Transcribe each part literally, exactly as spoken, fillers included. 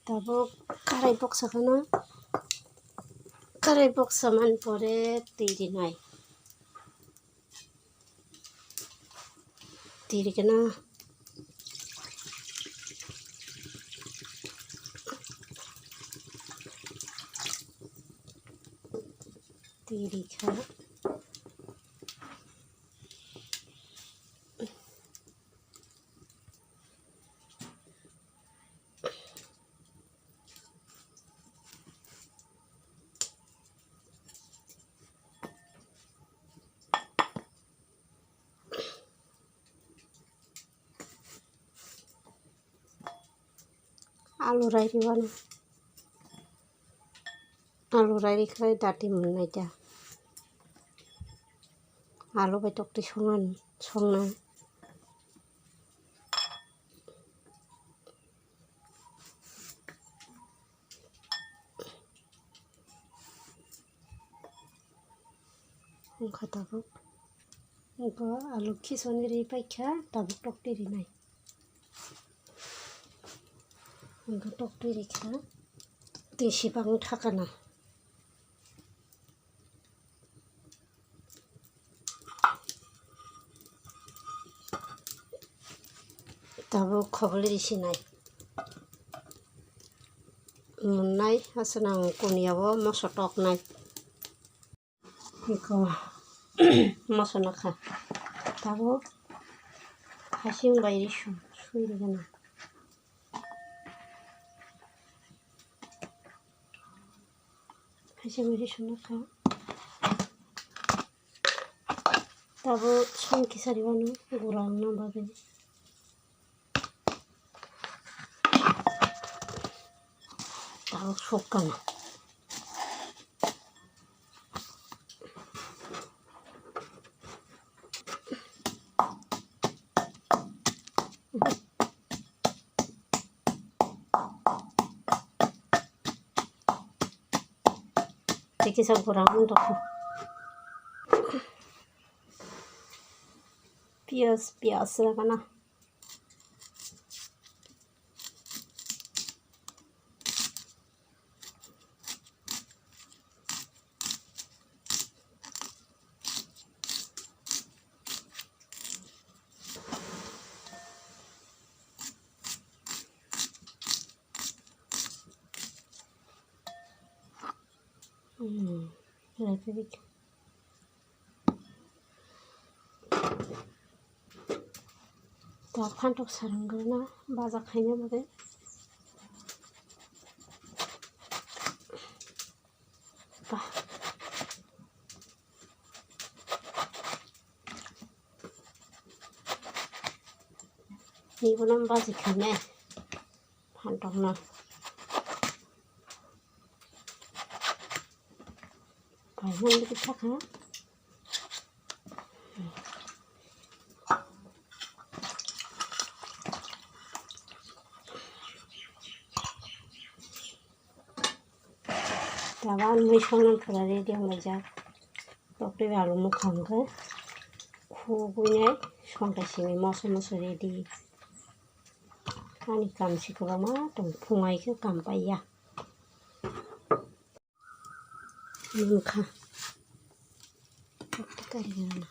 Tabuk karai boksa kheno, karai boksa man pore twi rinai. Twi rikhe na. Twi rikha. Alu rairi wano. Alu rairi khlai dati mwnai da. Alu bai tokti songan, songnai. Wngkha tabuk. Wngkha alu khisoni ri paikha, tabuk tokti rinai. Wngkha tokti rikha, tei sibang thakana. Tabuk khobole risinai. Mwnai aswk nang kuniya o moso toknai. Iko moso nakha. Tabuk hasing bai risu sui rigana. Kaisa mari suna kha. Tabuk song kisa riwano gura wngna bagwi. Tabuk sok kana. Tei kisa gura wng tongkha. Piyaj, piyaj rwgana. Hmm, raifai. Ta phantok sarang gana baja khaina bagwi. Ba. Ni bono baji khaina phantok no. Paimani bwtwi sakha. Tabuk ani mui songmani pura ready wnglaijak. Tokti alu mwkhang khe khugwinai songthai simi moso moso ready. Ani kam si kwbangma tong phungai khe kam paiya. Nungkha. Tokti kari gana.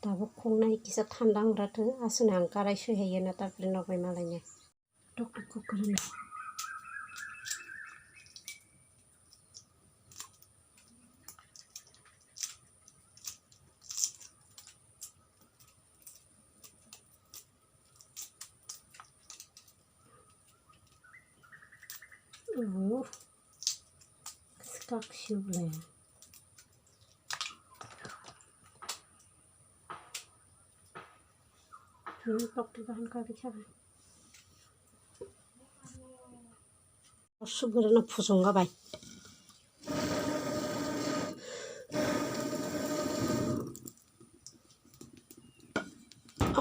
Tabuk khungnai kisa thanda wng rathwng, aswkno ang karai sui hai yeno, tarpore nok bai malainai. Tok tok kok kwrwngno. Oh, skak siu le. Hmm, tok tok bahan kari kari. Sugurano phujungo bai.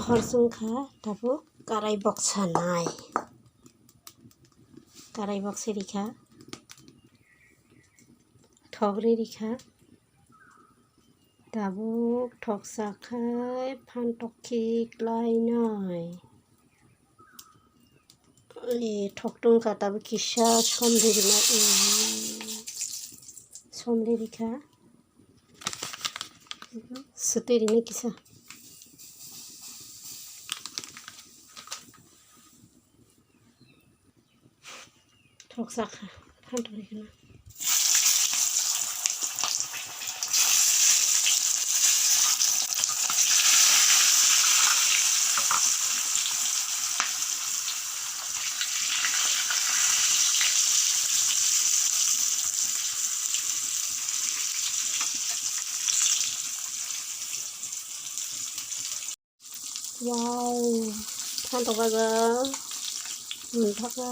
Hor chwngkha tabuk karai boksa nai. Karai boksa rikha. Thok ri rikha. Tabuk thoksa khai phan tok khe klainai. Ee, thok tongkha tabuk kisa som ri rina, ee, som ri rikha. Swtwi rina kisa. Thoksa kha, phan tok ri kheno. Wow, phan tok kha, hmm, thok kha,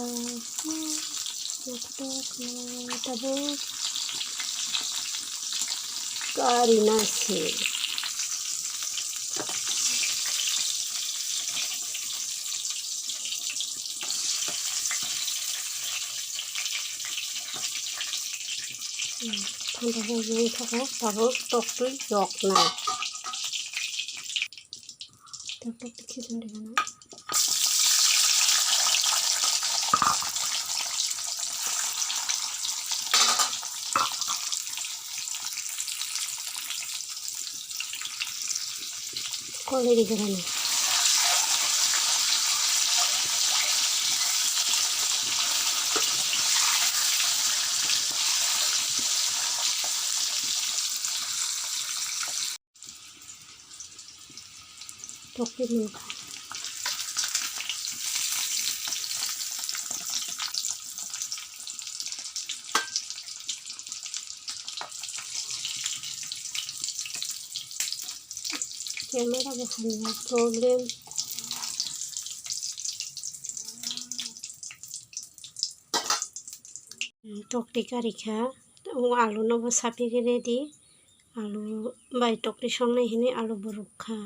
hmm, naithotok khe tabuk karina se. Hmm, phan tok kha, hmm, thok kha, tabuk toktwi yoknai. Tok tok tikhe jang de gana. Kol ri gana. Tokti nungkha. Camera bo hamya problem. Tokti karikha. O alu no bo sapi khe ready. Alu bai tokti songnai hinwi alu bo rwkha.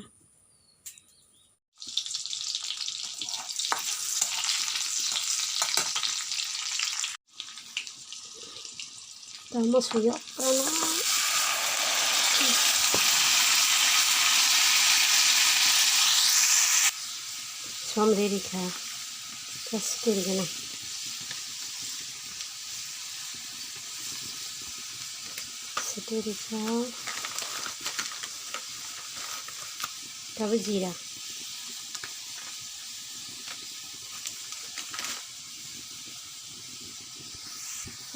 Tamo suyok rana. Som riri kha. Khe swtwi rwgwna. Swtwi rikha. Tabuk jira.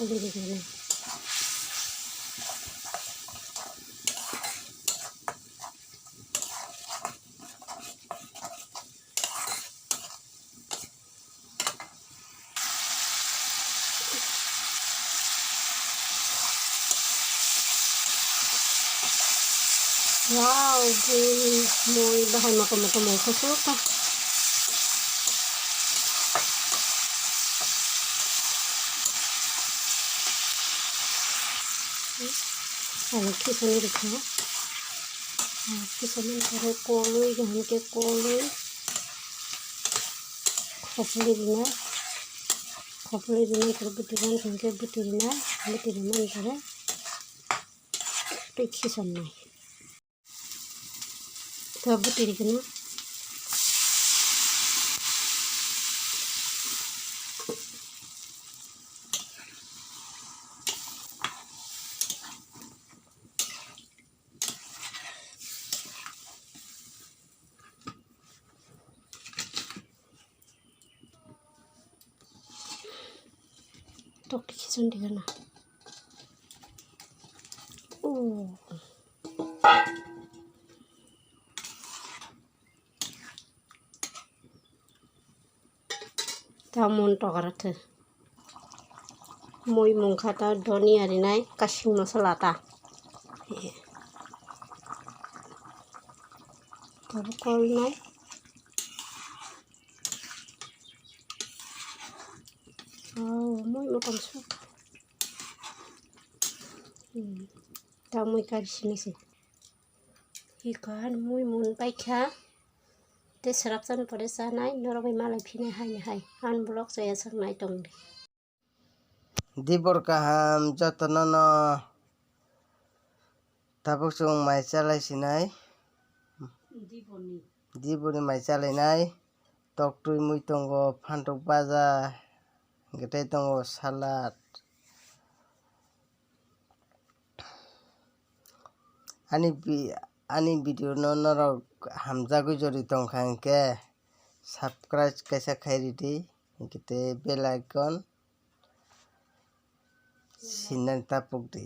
Uli rikha. Wow, bui mui bahai mokol mokol mui khosok kha. Ang khisani rikha. Kisa manthogo kolwi, kaham khe kolwi khopoli rina, khopoli rina hwnkhe buti rina, kaham khe buti rina, buti rina hwnkhe tei khisannai. Tei buti rikhe no. Tok khe chon di gana. Oh. Ta mon tokra the. Mui mungkha ta dhoniya rinai kasing masala ta. Tabuk kolnai. Oh. Mui motom su. Hmm. Ta mui kari sini se. Hi kahan mui mun paikha. Te srapsan pore sanai, norok bai malai phine hai ne hai. An vlog chaya sak nai tong di. Dibor kaham jotono no. Tabuk chwng mai chalai sinai. Diboni. Diboni mai chalai nai. Toktwi mui tongo, phantok baja, hwnkhe tei tongo salad. Ani vi-, ani video no norok hamjagwi jori tongkha hwnkhe subscribe kaisa khai ridi, hwnkhe tei bell icon sinani tapuk di.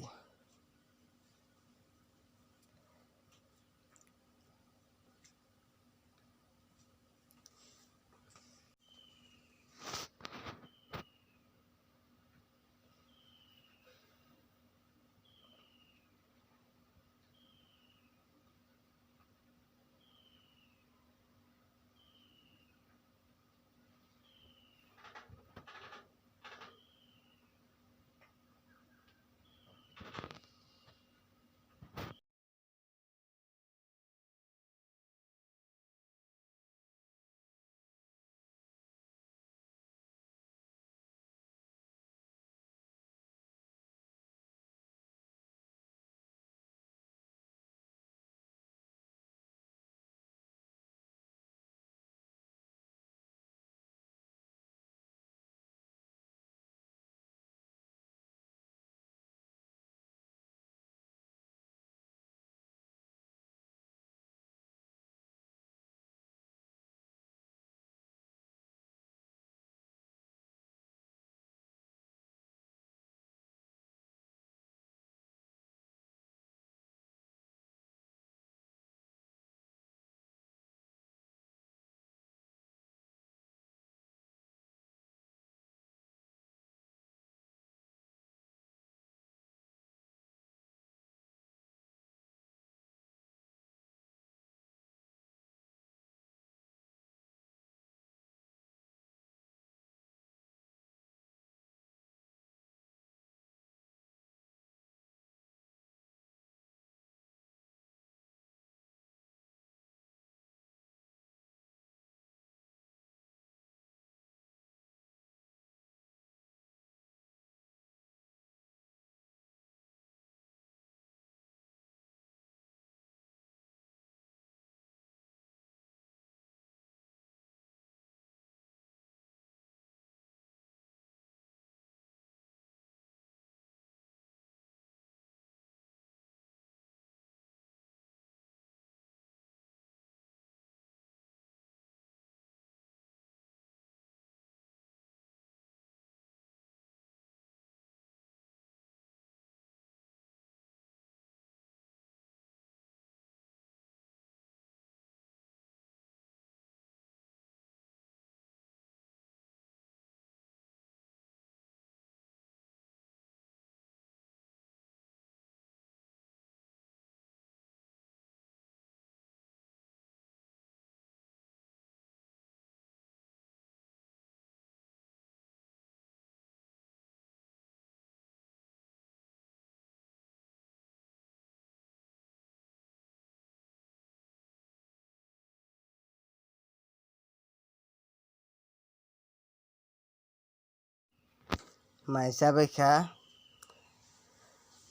Mai chabai kha.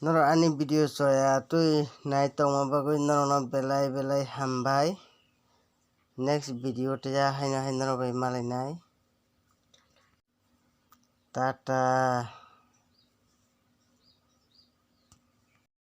Norok ani video chaya twi nai tongma bagwi norokno belai belai hambai. Next video tei haino hai norok bai malainai. Tata.